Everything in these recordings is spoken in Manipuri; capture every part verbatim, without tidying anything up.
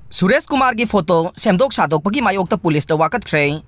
ꯁꯨꯔꯦꯁ ꯀꯨꯃꯥꯔꯒꯤ ꯐꯣꯇꯣ ꯁꯦꯝꯗꯣꯛ ꯁꯥꯗꯣꯛꯄꯒꯤ ꯃꯥꯌꯣꯛꯇ ꯄꯨꯂꯤꯁꯇ ꯋꯥꯀꯠꯈ꯭ꯔꯦ꯫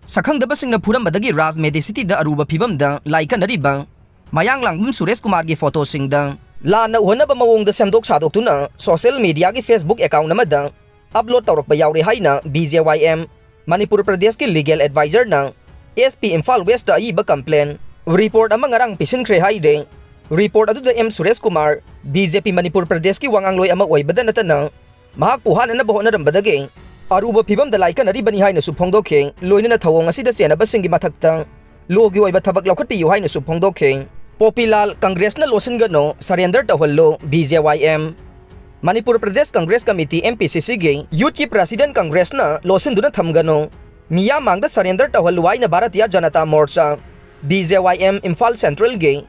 ꯁꯛꯈꯪꯗꯕꯁꯤꯡꯅ ꯐꯨꯔꯝꯕꯗꯒꯤ ꯔꯥꯖ ꯃꯦꯗꯤꯁꯤꯇꯤꯗ ꯑꯔꯨꯕ ꯐꯤꯕꯝꯗ ꯂꯥꯏꯀꯠꯅꯔꯤꯕ ꯃꯌꯥꯡ ꯂꯥꯡꯕꯝ ꯁꯨꯔꯦꯁ ꯀꯨꯃꯥꯔꯒꯤ ꯐꯣꯇꯣꯁꯤꯡꯗ ꯂꯥꯟꯅ ꯎꯍꯟꯅꯕ ꯃꯑꯣꯡꯗ ꯁꯦꯝꯗꯣꯛ ꯁꯥꯗꯣꯛꯇꯨꯅ ꯁꯣꯁꯤꯌꯦꯜ ꯃꯤꯗꯤꯌꯥꯒꯤ Facebook ꯑꯦꯀꯥꯎꯟꯠ ꯑꯃꯗ ꯑꯞꯂꯣꯗ ꯇꯧꯔꯛꯄ ꯌꯥꯎꯔꯦ ꯍꯥꯏꯅ B J Y M Manipur ꯄ꯭ꯔꯗꯦꯁꯀꯤ ꯂꯤꯒꯦꯜ ꯑꯦꯗꯚꯥꯏꯖꯔꯅ S P ꯏꯝꯐꯥꯜ ꯋꯦꯁꯇ ꯑꯏꯕ ꯀꯝꯄ꯭ꯂꯦꯟ ꯔꯤꯄꯣꯔꯠ ꯑꯃ ꯉꯔꯥꯡ ꯄꯤꯁꯤꯟꯈ꯭ꯔꯦ ꯍꯥꯏꯔꯦ꯫ ꯔꯤꯄꯣꯔꯠ ꯑꯗꯨꯗ M Suresh Kumar, B J P ꯃꯅꯤꯄꯨꯔ ꯄ꯭ꯔꯗꯦꯁꯀꯤ ꯋꯥꯉꯥꯡꯂꯣꯏ ꯑꯃ ꯑꯣꯏꯕꯗ ꯅꯠꯇꯅ, ꯃꯍꯥꯛꯄꯨ ꯍꯥꯠꯅꯅꯕ ꯍꯣꯠꯅꯔꯝꯕꯗꯒꯤ ꯑꯔꯨꯕ ꯐꯤꯕꯝꯗ ꯂꯥꯏꯀꯠꯅꯔꯤꯕꯅꯤ ꯍꯥꯏꯅꯁꯨ ꯐꯣꯡꯗꯣꯛꯈꯤ꯫ ꯂꯣꯏꯅꯅ ꯊꯧꯑꯣꯡ ꯑꯁꯤꯗ ꯆꯦꯟꯅꯕꯁꯤꯡꯒꯤ ꯃꯊꯛꯇ ꯂꯣꯒꯤ ꯑꯣꯏꯕ ꯊꯕꯛ ꯂꯧꯈꯠꯄꯤꯌꯨ ꯍꯥꯏꯅꯁꯨ ꯐꯣꯡꯗꯣꯛꯈꯤ꯫ ꯄꯣꯄꯤꯂꯥꯜ, ꯀꯪꯒ꯭ꯔꯦꯁꯅ ꯂꯣꯠꯁꯤꯟꯒꯅꯨ, ꯁꯔꯦꯟꯗꯔ ꯇꯧꯍꯜꯂꯨ, B J Y M꯫ Manipur Pradesh Congress committee, M P C C ꯒꯤ ꯌꯨꯠꯀꯤ ꯄ꯭ꯔꯁꯤꯗꯦꯟꯠ ꯀꯪꯒ꯭ꯔꯦꯁꯅ ꯂꯣꯠꯁꯤꯟꯗꯨꯅ ꯊꯝꯒꯅꯨ, ꯃꯤꯌꯥꯝ ꯃꯥꯡꯗ ꯁꯔꯦꯟꯗꯔ ꯇꯧꯍꯜꯂꯨ ꯍꯥꯏꯅ Bharatiya Janata Morcha, B J Y M, Imphal ꯁꯦꯟꯇ꯭ꯔꯦꯜꯒꯤ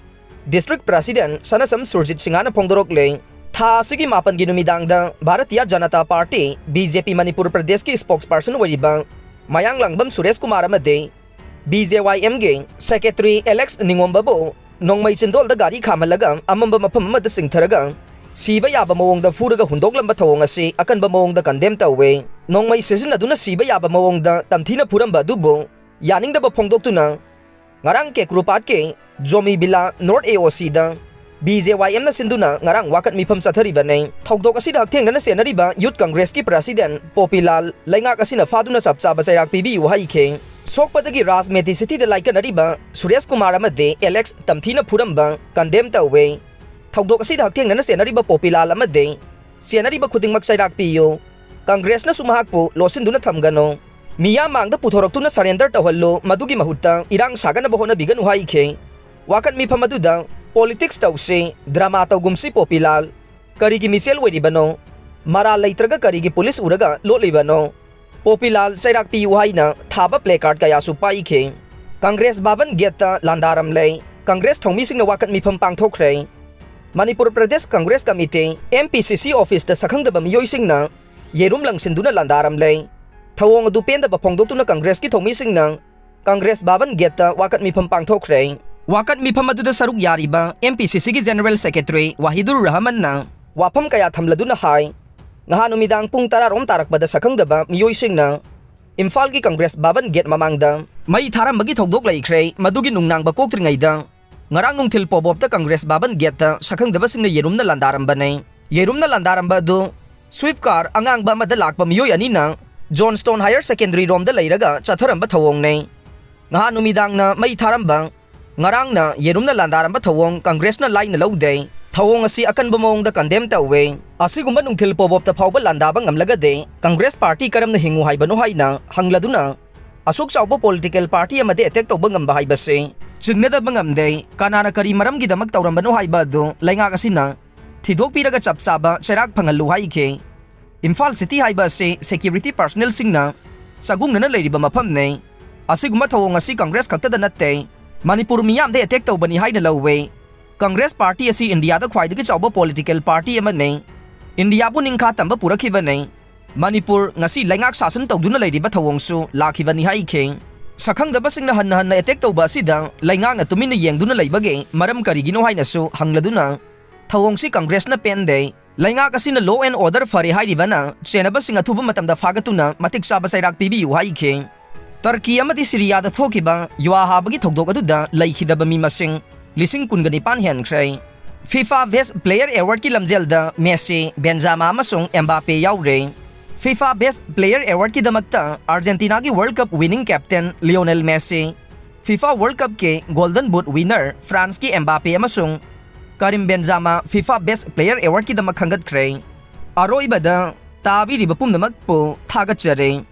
ꯗꯤꯁꯇ꯭ꯔꯤꯛ ꯄ꯭ꯔꯁꯤꯗꯦꯟꯠ ꯁꯅꯁꯝ ꯁꯨꯔꯖꯤꯠ ꯁꯤꯡꯍꯅ ꯐꯣꯡꯗꯣꯔꯛꯂꯦ꯫ ꯊꯥ ꯑꯁꯤꯒꯤ ꯃꯥꯄꯟꯒꯤ ꯅꯨꯃꯤꯗꯥꯡꯗ Bharatiya Janata party, B J P, ꯃꯅꯤꯄꯨꯔ ꯄ꯭ꯔꯗꯦꯁꯀꯤ ꯁ꯭ꯄꯣꯛꯁꯄꯔꯁꯟ ꯑꯣꯏꯔꯤꯕ ꯃꯌꯥꯡ ꯂꯥꯡꯕꯝ ꯁꯨꯔꯦꯁ ꯀꯨꯃꯥꯔ ꯑꯃꯗꯤ B J Y M ꯒꯤ ꯁꯦꯀ꯭ꯔꯦꯇꯔꯤ ꯑꯦꯂꯦꯛꯁ ꯅꯤꯉꯣꯝꯕꯕꯨ ꯅꯣꯡꯃꯩ ꯆꯤꯟꯗꯣꯜꯗ ꯒꯥꯔꯤ ꯈꯥꯝꯍꯜꯂꯒ ꯑꯃꯝꯕ ꯃꯐꯝ ꯑꯃꯗ ꯆꯤꯡꯊꯔꯒ ꯁꯤꯕ ꯌꯥꯕ ꯃꯑꯣꯡꯗ ꯐꯨꯔꯒ ꯍꯨꯟꯗꯣꯛꯂꯝꯕ ꯊꯧꯑꯣꯡ ꯑꯁꯤ ꯑꯀꯟꯕ ꯃꯑꯣꯡꯗ ꯀꯟꯗꯦꯝ ꯇꯧꯋꯦ꯫ ꯅꯣꯡꯃꯩ ꯁꯤꯖꯤꯟꯅꯗꯨꯅ ꯁꯤꯕ ꯌꯥꯕ ꯃꯑꯣꯡꯗ ꯇꯝꯊꯤꯅ ꯐꯨꯔꯝꯕ ꯑꯗꯨꯕꯨ ꯌꯥꯅꯤꯡꯗꯕ ꯐꯣꯡꯗꯣꯛꯇꯨꯅ ꯉꯔꯥꯡ ꯀꯦꯀ꯭ꯔꯨꯄꯥꯠꯀꯤ ꯖꯣꯃꯤ ꯕꯤꯂꯥ ꯅꯣꯔꯠ A O C ꯗ B J Y M ꯅ ꯁꯤꯟꯗꯨꯅ ꯉꯔꯥꯡ ꯋꯥꯀꯠ ꯃꯤꯐꯝ ꯆꯠꯊꯔꯤꯕꯅꯤ꯫ ꯊꯧꯗꯣꯛ ꯑꯁꯤꯗ ꯍꯛꯊꯦꯡꯅꯅ ꯆꯦꯟꯅꯔꯤꯕ ꯌꯨꯠ ꯀꯪꯒ꯭ꯔꯦꯁꯀꯤ ꯄ꯭ꯔꯁꯤꯗꯦꯟꯠ ꯄꯣꯄꯤꯂꯥꯜ ꯂꯩꯉꯥꯛ ꯑꯁꯤꯅ ꯐꯥꯗꯨꯅ ꯆꯞ ꯆꯥꯕ ꯆꯩꯔꯥꯛ ꯄꯤꯕꯤꯌꯨ ꯍꯥꯏꯈꯤ꯫ ꯁꯣꯛꯄꯗꯒꯤ ꯔꯥꯖ ꯃꯦꯗꯤꯁꯤꯇꯤꯗ ꯂꯥꯏꯀꯠꯅꯔꯤꯕ ꯁꯨꯔꯦꯁ ꯀꯨꯃꯥꯔ ꯑꯃꯗꯤ ꯑꯦꯂꯦꯛꯁ ꯇꯝꯊꯤꯅ ꯐꯨꯔꯝꯕ ꯀꯟꯗꯦꯝ ꯇꯧꯋꯦ꯫ ꯊꯧꯗꯣꯛ ꯑꯁꯤꯗ ꯍꯛꯊꯦꯡꯅꯅ ꯆꯦꯟꯅꯔꯤꯕ ꯄꯣꯄꯤꯂꯥꯜ ꯑꯃꯗꯤ ꯆꯦꯟꯅꯔꯤꯕ ꯈꯨꯗꯤꯡꯃꯛ ꯆꯩꯔꯥꯛ ꯄꯤꯌꯨ꯫ ꯀꯪꯒ꯭ꯔꯦꯁꯅꯁꯨ ꯃꯍꯥꯛꯄꯨ ꯂꯣꯠꯁꯤꯟꯗꯨꯅ ꯊꯝꯒꯅꯨ꯫ ꯃꯤꯌꯥꯝ ꯃꯥꯡꯗ ꯄꯨꯊꯣꯔꯛꯇꯨꯅ ꯁꯔꯦꯟꯗꯔ ꯇꯧꯍꯜꯂꯨ, ꯃꯗꯨꯒꯤ ꯃꯍꯨꯠꯇ ꯏꯔꯥꯡ ꯁꯥꯒꯠꯅꯕ ꯍꯣꯠꯅꯕꯤꯒꯅꯨ ꯍꯥꯏꯈꯤ꯫ ꯋꯥꯀꯠ ꯃꯤꯐꯝ ꯑꯗꯨꯗ ꯄꯣꯂꯤꯇꯤꯛꯁ ꯇꯧꯁꯤ, ꯗ꯭ꯔꯃꯥ ꯇꯧꯒꯨꯝꯁꯤ ꯄꯣꯄꯤꯂꯥꯜ, ꯀꯔꯤꯒꯤ ꯃꯤꯆꯦꯜ ꯑꯣꯏꯔꯤꯕꯅꯣ? ꯃꯔꯥꯜ ꯂꯩꯇ꯭ꯔꯒ ꯀꯔꯤꯒꯤ ꯄꯨꯂꯤꯁ ꯎꯔꯒ ꯂꯣꯠꯂꯤꯕꯅꯣ? ꯄꯣꯄꯤꯂꯥꯜ ꯆꯩꯔꯥꯛ ꯄꯤꯌꯨ ꯍꯥꯏꯅ ꯊꯥꯕ ꯄ꯭ꯂꯦꯀꯥꯔꯗ ꯀꯌꯥꯁꯨ ꯄꯥꯏꯈꯤ꯫ ꯀꯪꯒ꯭ꯔꯦꯁ ꯚꯕꯟ ꯒꯦꯠꯇ ꯂꯥꯟꯗꯥꯔꯝꯂꯦ꯫ ꯀꯪꯒ꯭ꯔꯦꯁ ꯊꯧꯃꯤꯁꯤꯡꯅ ꯋꯥꯀꯠ ꯃꯤꯐꯝ ꯄꯥꯡꯊꯣꯛꯈ꯭ꯔꯦ꯫ Manipur Pradesh Congress committee, M P C C ꯑꯣꯐꯤꯁꯇ ꯁꯛꯈꯪꯗꯕ ꯃꯤꯑꯣꯏꯁꯤꯡꯅ ꯌꯦꯔꯨꯝ ꯂꯪꯁꯤꯟꯗꯨꯅ ꯂꯥꯟꯗꯥꯔꯝꯂꯦ꯫ ꯊꯧꯑꯣꯡ ꯑꯗꯨ ꯄꯦꯟꯗꯕ ꯐꯣꯡꯗꯣꯛꯇꯨꯅ ꯀꯪꯒ꯭ꯔꯦꯁꯀꯤ ꯊꯧꯃꯤꯁꯤꯡꯅ ꯀꯪꯒ꯭ꯔꯦꯁ ꯚꯕꯟ ꯒꯦꯠꯇ ꯋꯥꯀꯠ ꯃꯤꯐꯝ ꯄꯥꯡꯊꯣꯛꯈ꯭ꯔꯦ꯫ ꯋꯥꯀꯠ ꯃꯤꯐꯝ ꯑꯗꯨꯗ ꯁꯔꯨꯛ ꯌꯥꯔꯤꯕ M P C C ꯒꯤ ꯖꯦꯅꯔꯦꯜ ꯁꯦꯀ꯭ꯔꯦꯇꯔꯤ ꯋꯥꯍꯤꯗꯨꯔ ꯔꯍꯃꯟꯅ ꯋꯥꯐꯝ ꯀꯌꯥ ꯊꯝꯂꯗꯨꯅ ꯍꯥꯏ, ꯅꯍꯥꯟ ꯅꯨꯃꯤꯗꯥꯡ ꯄꯨꯡ ꯇꯔꯥ ꯔꯣꯝ ꯇꯥꯔꯛꯄꯗ ꯁꯛꯈꯪꯗꯕ ꯃꯤꯑꯣꯏꯁꯤꯡꯅ ꯏꯝꯐꯥꯜꯒꯤ ꯀꯪꯒ꯭ꯔꯦꯁ ꯚꯕꯟ ꯒꯦꯠ ꯃꯃꯥꯡꯗ ꯃꯩ ꯊꯥꯔꯝꯕꯒꯤ ꯊꯧꯗꯣꯛ ꯂꯩꯈ꯭ꯔꯦ꯫ ꯃꯗꯨꯒꯤ ꯅꯨꯡꯅꯥꯡꯕ ꯀꯣꯛꯇ꯭ꯔꯤꯉꯩꯗ ꯉꯔꯥꯡ ꯅꯨꯡꯊꯤꯜ ꯄꯣꯕꯣꯞꯇ ꯀꯪꯒ꯭ꯔꯦꯁ ꯚꯕꯟ ꯒꯦꯠꯇ ꯁꯛꯈꯪꯗꯕꯁꯤꯡꯅ ꯌꯦꯔꯨꯝꯅ ꯂꯥꯟꯗꯥꯔꯝꯕꯅꯦ꯫ ꯌꯦꯔꯨꯝꯅ ꯂꯥꯟꯗꯥꯔꯝꯕ ꯑꯗꯨ ꯁ꯭ꯋꯤꯐ ꯀꯥꯔ ꯑꯉꯥꯡꯕ ꯑꯃꯗ ꯂꯥꯛꯄ ꯃꯤꯑꯣꯏ ꯑꯅꯤꯅ ꯖꯣꯟꯁꯇꯣꯟ ꯍꯥꯌꯔ ꯁꯦꯀꯦꯟꯗꯔꯤ ꯔꯣꯝꯗ ꯂꯩꯔꯒ ꯆꯠꯊꯔꯝꯕ ꯊꯧꯑꯣꯡꯅꯦ꯫ ꯅꯍꯥꯟ ꯅꯨꯃꯤꯗꯥꯡꯅ ꯃꯩ ꯊꯥꯔꯝꯕ, ꯉꯔꯥꯡꯅ ꯌꯦꯔꯨꯝꯅ ꯂꯥꯟꯗꯥꯔꯝꯕ ꯊꯧꯑꯣꯡ ꯀꯪꯒ꯭ꯔꯦꯁꯅ ꯂꯥꯏꯅ ꯂꯧꯗꯦ꯫ ꯊꯧꯑꯣꯡ ꯑꯁꯤ ꯑꯀꯟꯕ ꯃꯑꯣꯡꯗ ꯀꯟꯗꯦꯝ ꯇꯧꯋꯦ꯫ ꯑꯁꯤꯒꯨꯝꯕ ꯅꯨꯡꯊꯤꯜ ꯄꯣꯕꯣꯞꯇ ꯐꯥꯎꯕ ꯂꯥꯟꯗꯥꯕ ꯉꯝꯂꯒꯗꯤ ꯀꯪꯒ꯭ꯔꯦꯁ ꯄꯥꯔꯇꯤ ꯀꯔꯝꯅ ꯍꯤꯡꯉꯨ ꯍꯥꯏꯕꯅꯣ ꯍꯥꯏꯅ ꯍꯪꯂꯗꯨꯅ ꯑꯁꯨꯛ ꯆꯥꯎꯕ ꯄꯣꯂꯤꯇꯤꯀꯦꯜ ꯄꯥꯔꯇꯤ ꯑꯃꯗ ꯑꯦꯇꯦꯛ ꯇꯧꯕ ꯉꯝꯕ ꯍꯥꯏꯕꯁꯤ ꯆꯤꯡꯅꯗꯕ ꯉꯝꯗꯦ꯫ ꯀꯅꯥꯅ ꯀꯔꯤ ꯃꯔꯝꯒꯤꯗꯃꯛ ꯇꯧꯔꯝꯕꯅꯣ ꯍꯥꯏꯕ ꯑꯗꯨ ꯂꯩꯉꯥꯛ ꯑꯁꯤꯅ ꯊꯤꯗꯣꯛꯄꯤꯔꯒ ꯆꯞ ꯆꯥꯕ ꯆꯩꯔꯥꯛ ꯐꯪꯍꯜꯂꯨ ꯍꯥꯏꯈꯤ꯫ ꯏꯝꯐꯥꯜ ꯁꯤꯇꯤ ꯍꯥꯏꯕ ꯑꯁꯤ ꯁꯦꯀ꯭ꯌꯨꯔꯤꯇꯤ ꯄꯥꯔꯁꯣꯅꯦꯜꯁꯤꯡꯅ ꯆꯒꯨꯡꯅꯅ ꯂꯩꯔꯤꯕ ꯃꯐꯝꯅꯤ꯫ ꯑꯁꯤꯒꯨꯝꯕ ꯊꯧꯑꯣꯡ ꯑꯁꯤ ꯀꯪꯒ꯭ꯔꯦꯁ ꯈꯛꯇꯗ ꯅꯠꯇꯦ, ꯃꯅꯤꯄꯨꯔ ꯃꯤꯌꯥꯝꯗ ꯑꯦꯇꯦꯛ ꯇꯧꯕꯅꯤ ꯍꯥꯏꯅ ꯂꯧꯋꯦ꯫ ꯀꯪꯒ꯭ꯔꯦꯁ ꯄꯥꯔꯇꯤ ꯑꯁꯤ ꯏꯟꯗꯤꯌꯥꯗ ꯈ꯭ꯋꯥꯏꯗꯒꯤ ꯆꯥꯎꯕ ꯄꯣꯂꯤꯇꯤꯀꯦꯜ ꯄꯥꯔꯇꯤ ꯑꯃꯅꯤ꯫ ꯏꯟꯗꯤꯌꯥꯕꯨ ꯅꯤꯡꯈꯥ ꯇꯝꯕ ꯄꯨꯔꯛꯈꯤꯕꯅꯤ꯫ ꯃꯅꯤꯄꯨꯔ ꯉꯁꯤ ꯂꯩꯉꯥꯛ ꯁꯥꯁꯟ ꯇꯧꯗꯨꯅ ꯂꯩꯔꯤꯕ ꯊꯧꯑꯣꯡꯁꯨ ꯂꯥꯛꯈꯤꯕꯅꯤ ꯍꯥꯏꯈꯤ꯫ ꯁꯛꯈꯪꯗꯕꯁꯤꯡꯅ ꯍꯟꯅ ꯍꯟꯅ ꯑꯦꯇꯦꯛ ꯇꯧꯕ ꯑꯁꯤꯗ ꯂꯩꯉꯥꯛꯅ ꯇꯨꯃꯤꯟꯅ ꯌꯦꯡꯗꯨꯅ ꯂꯩꯕꯒꯤ ꯃꯔꯝ ꯀꯔꯤꯒꯤꯅꯣ ꯍꯥꯏꯅꯁꯨ ꯍꯪꯂꯗꯨꯅ ꯊꯧꯑꯣꯡꯁꯤ ꯀꯪꯒ꯭ꯔꯦꯁꯅ ꯄꯦꯟꯗꯦ꯫ ꯂꯩꯉꯥꯛ ꯑꯁꯤꯅ law and order ꯐꯔꯦ ꯍꯥꯏꯔꯤꯕꯅ ꯆꯦꯟꯅꯕꯁꯤꯡ ꯑꯊꯨꯕ ꯃꯇꯝꯗ ꯐꯥꯒꯠꯇꯨꯅ ꯃꯇꯤꯛ ꯆꯥꯕ ꯆꯩꯔꯥꯛ ꯄꯤꯕꯤꯌꯨ ꯍꯥꯏꯈꯤ꯫ ꯇꯔꯀꯤ ꯑꯃꯗꯤ ꯁꯤꯔꯤꯌꯥꯗ ꯊꯣꯛꯈꯤꯕ ꯌꯨꯍꯥ ꯍꯥꯕꯒꯤ ꯊꯧꯗꯣꯛ ꯑꯗꯨꯗ ꯂꯩꯈꯤꯗꯕ ꯃꯤ ꯃꯁꯤꯡ ꯂꯤꯁꯤꯡ ꯀꯨꯟꯒ ꯅꯤꯄꯥꯟ ꯍꯦꯟꯈ꯭ꯔꯦ꯫ ꯐꯤꯐꯥ ꯕꯦꯁ ꯄ꯭ꯂꯦꯌꯔ ꯑꯦꯋꯥꯔꯗꯀꯤ ꯂꯝꯖꯦꯜꯗ ꯃꯦꯁꯤ, ꯕꯦꯟꯖꯥꯃꯥ ꯑꯃꯁꯨꯡ ꯑꯦꯝꯕꯥꯄꯦ ꯌꯥꯎꯔꯦ꯫ ꯐꯤꯐꯥ ꯕꯦꯁ ꯄ꯭ꯂꯦꯌꯔ ꯑꯦꯋꯥꯔꯗꯀꯤꯗꯃꯛꯇ ꯑꯥꯔꯖꯦꯟꯇꯤꯅꯥꯒꯤ world cup winning captain Lionel Messi, FIFA world ꯀꯞꯀꯤ ꯒꯣꯜꯗꯟ ꯕꯨꯠ ꯋꯤꯅꯔ ꯐ꯭ꯔꯥꯟꯁꯀꯤ ꯑꯦꯝꯕꯥꯄꯦ ꯑꯃꯁꯨꯡ ꯀꯔꯤꯝ ꯕꯦꯟꯖꯥꯃꯥ ꯐꯤꯐꯥ ꯕꯦꯁ ꯄ꯭ꯂꯦꯌꯔ ꯑꯦꯋꯥꯔꯗꯀꯤꯗꯃꯛ ꯈꯟꯒꯠꯈ꯭ꯔꯦ꯫ ꯑꯔꯣꯏꯕꯗ ꯇꯥꯕꯤꯔꯤꯕ ꯄꯨꯝꯅꯃꯛꯄꯨ ꯊꯥꯒꯠꯆꯔꯤ꯫